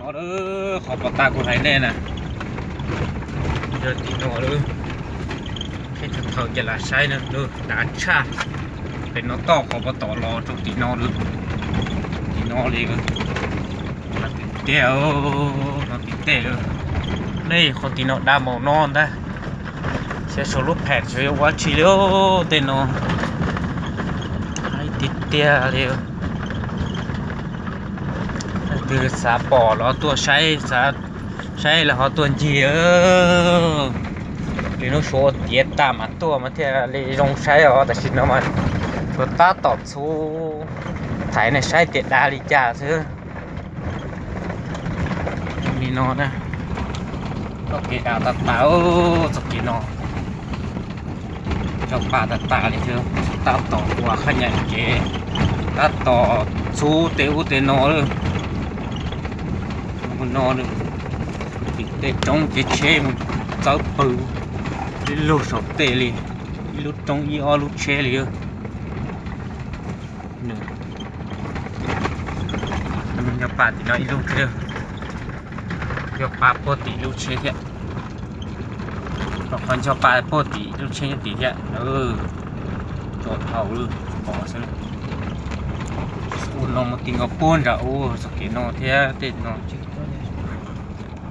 Qhov pov tas kuv hais nej na, yog tim no lawm. Thaum ces lam saib na, dav tshaj. Pem no toj qhov pov tom los rau tim no lawm. Tim no li, no tim tej, no tim tej lawm. Nej, qhov tim no dav npaum no ntag. Saib saum lub phem tsis ua tsi li tej no. Tiag tiag li. Leej twg xav pom los tuaj saib, xav saib los ho tuaj ncig. Li hnub suav tiav tas mas tuaj mas thiaj li zoo saib os, tam sim no mas tsuas tab tom txhub thaiv nej saib tias dav li cas xwb. Li no na, txoj kev dav tas tas, txoj kev no cog pa tas tas li thiab, tab tom ua qhab nyais kev, tab tom txhub tej ub tej no lawm. No, tim tej roob ces tsheb mus txawb pw, ib lub saum tej li, ib lub roob ib ob lub tsheb li. Nco pa tim no ib lub thiab, nco pa puag tim lub tsheb thiab. Qhov nco pa puag tim lub tsheb nyob tim thiab. Tso dhau lawm, pom xwb. Ua no mus ti nkaus puag nram ub txoj kev no thiab tej no.